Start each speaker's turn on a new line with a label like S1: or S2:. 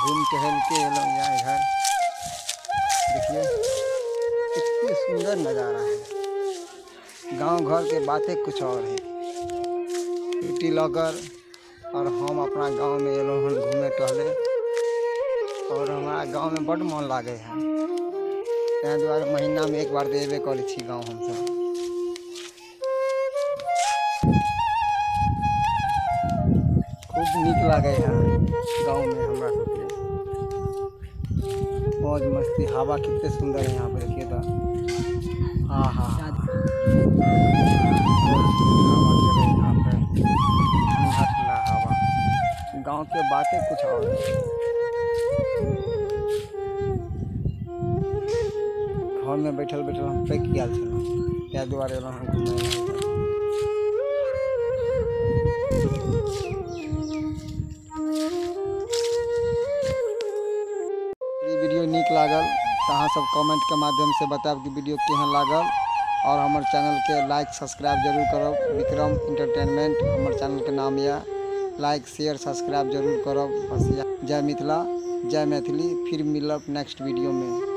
S1: घूम टहल के एलहुँ यहाँ इधर। देखिए कितनी सुंदर नज़ारा है, गांव घर के बातें कुछ और है। छुट्टी लकर और हम अपना गांव में एलहुँ हन घूमे टहले, और हमारा गांव में बड़ मन लागे है, तैं दुआरे महीना में एक बार तो एबे करै छी गाँव हमसब। खूब नीक लागे है गाँव में हमरा सबके, मौज मस्ती, हवा कितने सुंदर है यहाँ पर, देखिए तो। हाँ हाँ, हवा चले यहाँ पर, ठंडा ठंडा हवा। गांव के बातें कुछ और है। घर में बैठल बैठल हम पैक गेल छलहुँ, ताहि दुआरे एलहुँ हम घूमय। वीडियो नीक लागल तो अहाँ सब कमेंट के माध्यम से बतायब कि वीडियो केहन लागल, और हमर चैनल के लाइक सब्सक्राइब जरूर करब। विक्रम इंटरटेनमेंट हमर चैनल के नाम यऽ, लाइक शेयर सब्सक्राइब जरूर करब। बस जय मिथिला, जय मैथिली। फिर मिलब नेक्स्ट वीडियो में।